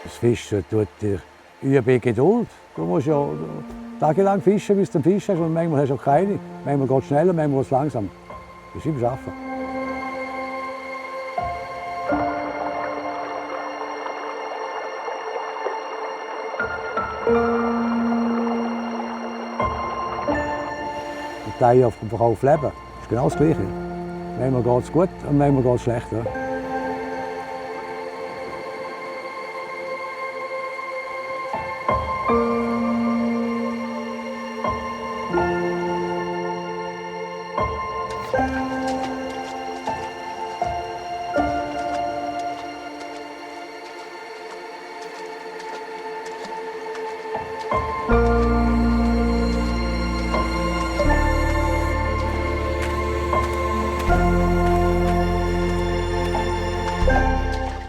Das Fischen tut dir üben Geduld. Du musst ja tagelang fischen, bis du einen Fisch hast, und manchmal hast du auch keine. Manchmal geht es schneller, manchmal geht es langsam. Das ist im Arbeiten. Und Teil auf dem Verkauf leben, ist genau das Gleiche. Manchmal geht es gut und manchmal geht es schlecht. Ja.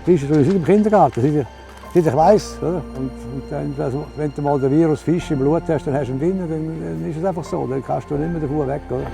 Fischen tue ich seit dem Kindergarten, seit ich weiss. Und dann, also, wenn du mal den Virus Fisch im Blut hast, dann hast du ihn drin, dann ist es einfach so. Dann kannst du nicht mehr davon weg. Oder?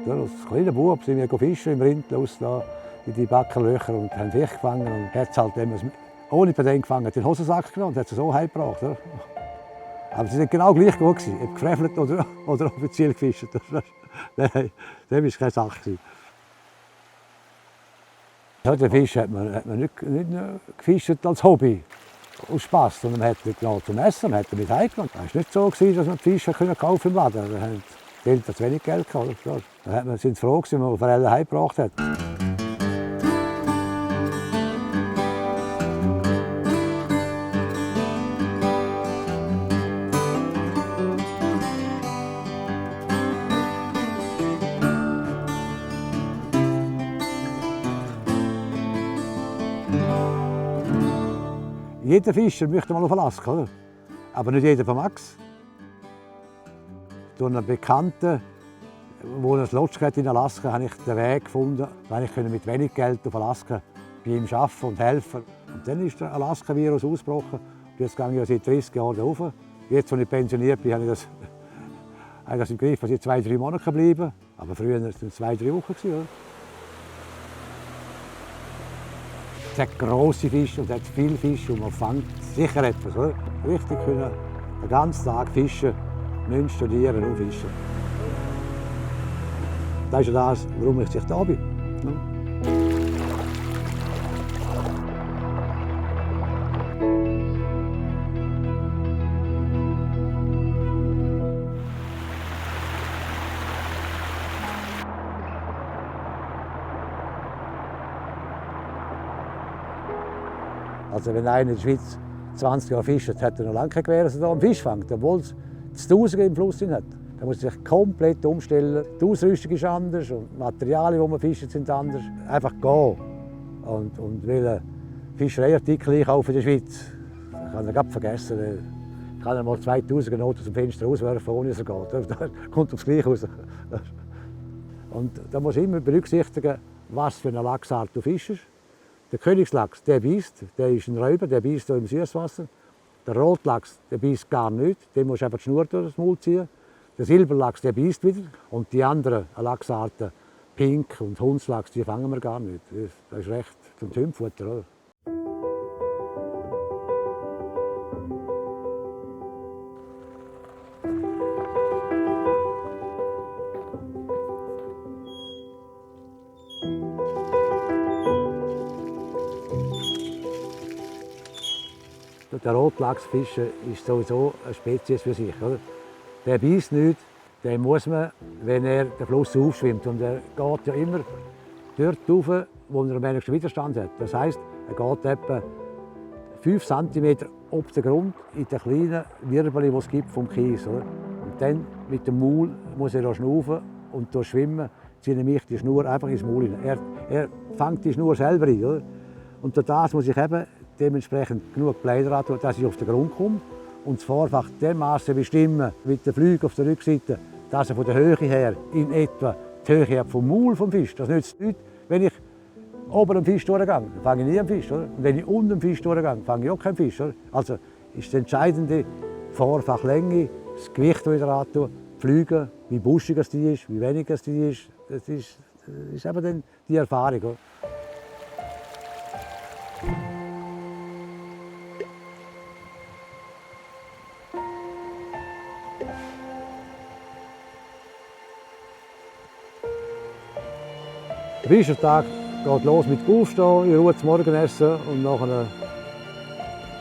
Als kleiner Bub sind wir fischen im Rindfluss da in die Backenlöcher und haben Fisch gefangen. Und hat es halt ohne Bedenken gefangen, hat den Hosensack genommen und hat es so heimgebracht. Oder? Aber sie sind genau gleich gut gewesen, ob gefrevelt oder offiziell gefischt. Das war keine Sache. Den Fisch hat man nicht gefischt als Hobby, aus Spass, sondern man hat ihn genau zum Essen, man hat ihn mit heimgenommen. Es war nicht so, dass man die Fische kaufen im Laden konnte. Die Eltern zu wenig Geld gehabt. Dann sind sie froh, wenn man Forellen heimgebracht hat. Jeder Fischer möchte mal auf Alaska, oder? Aber nicht jeder von Max. Durch einen Bekannten, der eine Lodge hat in Alaska, habe ich den Weg gefunden, da ich mit wenig Geld auf Alaska bei ihm arbeiten und helfen. Und dann ist der Alaska-Virus ausgebrochen. Und jetzt gehe ich seit 30 Jahren rauf. Jetzt, als ich pensioniert bin, habe ich das im Griff. Ich 2-3 Monate geblieben. Aber früher waren es 2-3 Wochen. Es hat grosse Fische und es hat viele Fische und man fängt sicher etwas. Oder? Richtig können den ganzen Tag fischen. Nicht studieren, nur fischen. Das ist ja das, warum ich da bin. Also wenn einer in der Schweiz 20 Jahre fischt, hat er noch lange kein Gewehr, dass er da einen Fisch fängt, obwohl es Tausende im Fluss hat. Da muss man sich komplett umstellen. Die Ausrüstung ist anders und die Materialien, die man fischt, sind anders. Einfach gehen und will Fischereiartikel einkaufen in der Schweiz. Das kann er gerade vergessen. Ich kann mal 2000 Noten zum Fenster auswerfen, ohne dass er geht. Da kommt aufs Gleiche raus. Und da muss man immer berücksichtigen, was für eine Lachsart du fischst. Der Königslachs, der beißt, der ist ein Räuber, der beißt hier im Süßwasser. Der Rotlachs, der beißt gar nicht, dem musst du einfach die Schnur durch das Maul ziehen. Der Silberlachs, der beißt wieder. Und die anderen Lachsarten, Pink und Hundslachs, die fangen wir gar nicht. Das ist recht zum Tümpffutter, oder? Der Rotlachsfischer ist sowieso eine Spezies für sich. Oder? Der beißt nicht, den muss man, wenn er den Fluss aufschwimmt. Und er geht ja immer dort rauf, wo er am wenigsten Widerstand hat. Das heisst, er geht etwa 5 cm auf den Grund in den kleinen Wirbeln, die es gibt vom Kies. Oder? Und dann mit dem Maul muss er schnaufen und schwimmen, ziehe ich die Schnur einfach ins Maul hinein. Er fängt die Schnur selber ein. Oder? Und durch das muss ich eben dementsprechend genug Blätter antun, dass ich auf den Grund komme und das Fahrfach dermaßen bestimmen mit den Flügen auf der Rückseite, dass er von der Höhe her in etwa die Höhe hat vom Maul vom Fisch. Das nützt nichts, wenn ich oben am Fisch durchgehe, dann fange ich nie am Fisch. Oder? Und wenn ich unten am Fisch durchgehe, fange ich auch keinen Fisch. Oder? Also ist das Entscheidende Fahrfachlänge, das Gewicht, das ich antue, die Flüge, wie buschig es die ist, wie wenig es die ist. Das ist eben dann die Erfahrung. Oder? Der Fischertag geht los mit Aufstehen, in Ruhe zum Morgenessen und nachher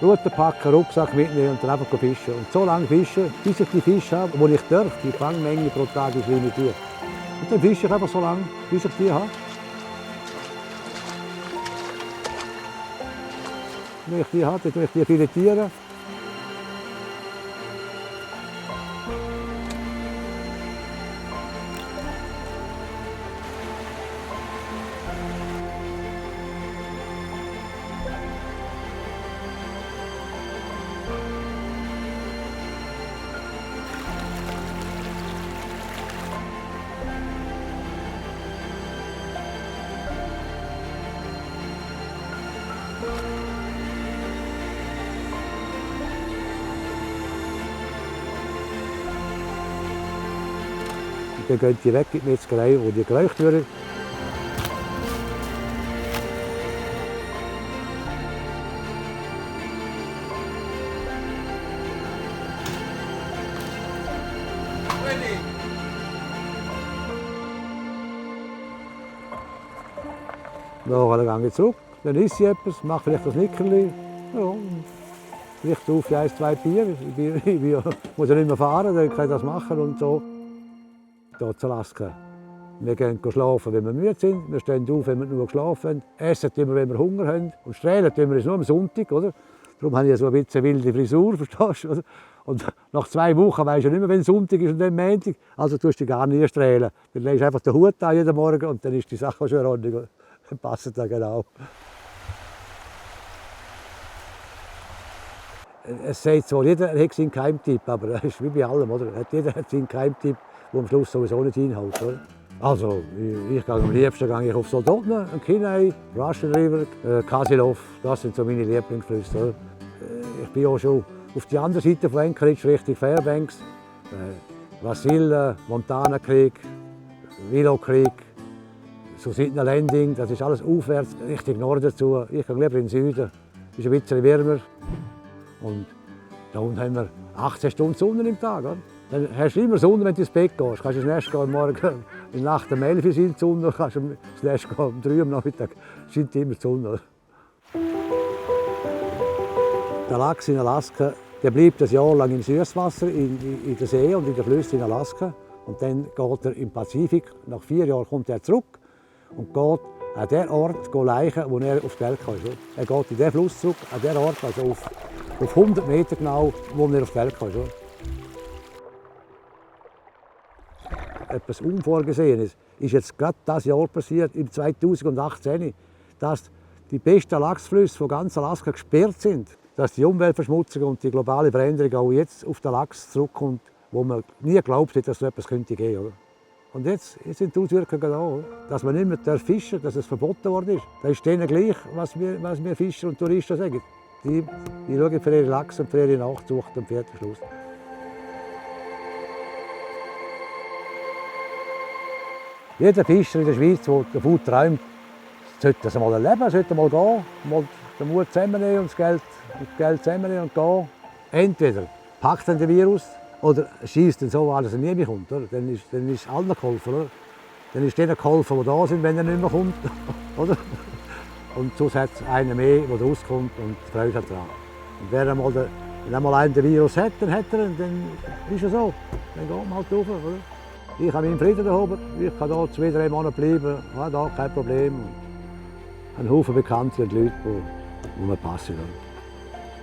Rute packen, Rucksack mitnehmen und dann einfach fischen. Und so lange fischen, bis ich die Fische habe, die ich darf. Die Fangmenge pro Tag ist limitiert. Und dann fische ich einfach so lange, bis ich die habe. Wenn ich die habe, dann tue ich die filetieren. Dann gehen die weg in die Metzgerei, wo die geräucht werden. Dann gehe ich zurück, dann esse ich etwas, mache vielleicht ein Nickerli. Ja, vielleicht saufe ich 1, 2 Bier. Ich muss ja nicht mehr fahren, dann kann ich das machen und so. Hier zu Alaska. Wir gehen schlafen, wenn wir müde sind. Wir stehen auf, wenn wir nur geschlafen haben. Essen immer, wenn wir Hunger haben. Und strahlen wir uns nur am Sonntag. Oder? Darum habe ich so ein bisschen wilde Frisur, verstehst du? Und nach 2 Wochen weisst du nicht mehr, wenn Sonntag ist und dann Montag. Also tust du dich gar nicht strahlen. Dann legst du einfach den Hut an jeden Morgen und dann ist die Sache schon in Ordnung. Dann passt das genau. Es sagt zwar jeder, er hat seinen Geheimtipp, aber das ist wie bei allem. Oder? Jeder hat seinen Geheimtipp, der am Schluss sowieso nicht hinhaut. Oder? Also, ich gehe am liebsten auf Soldotna, Kenai, Russian River, Kasilov. Das sind so meine Lieblingsflüsse. Oder? Ich bin auch schon auf die andere Seite von Anchorage, Richtung Fairbanks. Vasil, Montana Creek, Willow Creek, Susitna Landing. Das ist alles aufwärts, Richtung Norden zu. Ich gehe lieber in den Süden. Es ist ein bisschen wärmer. Und da unten haben wir 18 Stunden Sonne im Tag. Oder? Dann hast du immer Sonne, wenn du ins Bett gehst. Kannst du ins Nest gehen, morgen in der Nacht um 11 Uhr scheint die Sonne, kannst du ins Nest gehen, um 3 Uhr am Nachmittag scheint immer die Sonne. Oder? Der Lachs in Alaska, der bleibt ein Jahr lang im Süßwasser, in der See und in den Flüssen in Alaska. Und dann geht er im Pazifik. Nach 4 Jahren kommt er zurück und geht an den Ort laichen, wo er auf die Welt kam. Er geht in den Fluss zurück, an den Ort, also auf 100 Meter genau, wo er auf die Welt kam. Etwas Unvorgesehenes ist jetzt gerade dieses Jahr passiert, im 2018, dass die besten Lachsflüsse von ganz Alaska gesperrt sind. Dass die Umweltverschmutzung und die globale Veränderung auch jetzt auf den Lachs zurückkommt, wo man nie geglaubt hat, dass so etwas geben könnte. Oder? Und jetzt sind die Auswirkungen da, oder? Dass man nicht mehr fischen darf, dass es verboten worden ist. Das ist denen gleich, was wir Fischer und Touristen sagen. Die schauen für ihre Lachs und für ihre Nachzucht und für den Schluss. Jeder Fischer in der Schweiz, der davon träumt, sollte das einmal erleben, sollte mal gehen, mal den Mut zusammennehmen und das Geld zusammennehmen und gehen. Entweder packt er den Virus oder schießt ihn so an, dass er nie mehr kommt. Oder? Dann ist allen geholfen. Oder? Dann ist denen geholfen, die da sind, wenn er nicht mehr kommt. Oder? Und sonst hat es einen mehr, der rauskommt und Freude hat daran. Und wenn einmal einer den Virus hat, dann dann ist es so. Dann geht man halt rauf. Oder? Ich habe meinen Frieden erhoben, ich kann hier 2, 3 Monate bleiben, ja, da kein Problem. Und ein Haufen Bekannte und Leute, die mir passen.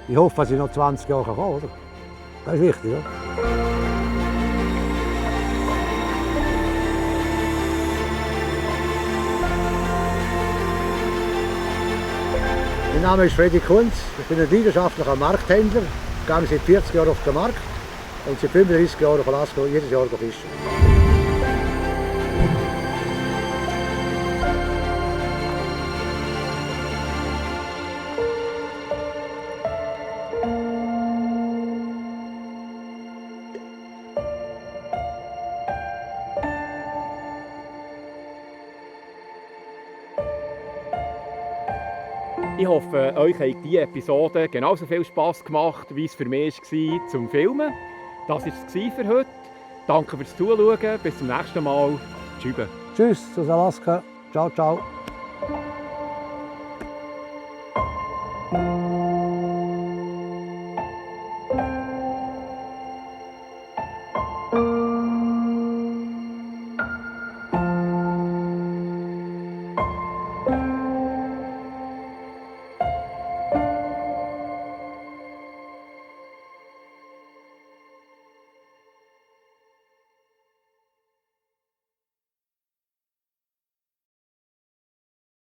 Ich hoffe, dass ich noch 20 Jahre kommen kann, oder? Das ist wichtig, oder? Mein Name ist Freddy Kunz. Ich bin ein leidenschaftlicher Markthändler. Ich gehe seit 40 Jahren auf den Markt und seit 35 Jahren auf Alaska jedes Jahr fischen. Ich hoffe, euch hat diese Episode genauso viel Spass gemacht, wie es für mich war zum Filmen. Das war es für heute. Danke fürs Zuschauen. Bis zum nächsten Mal. Tschüss. Tschüss aus Alaska. Ciao, ciao.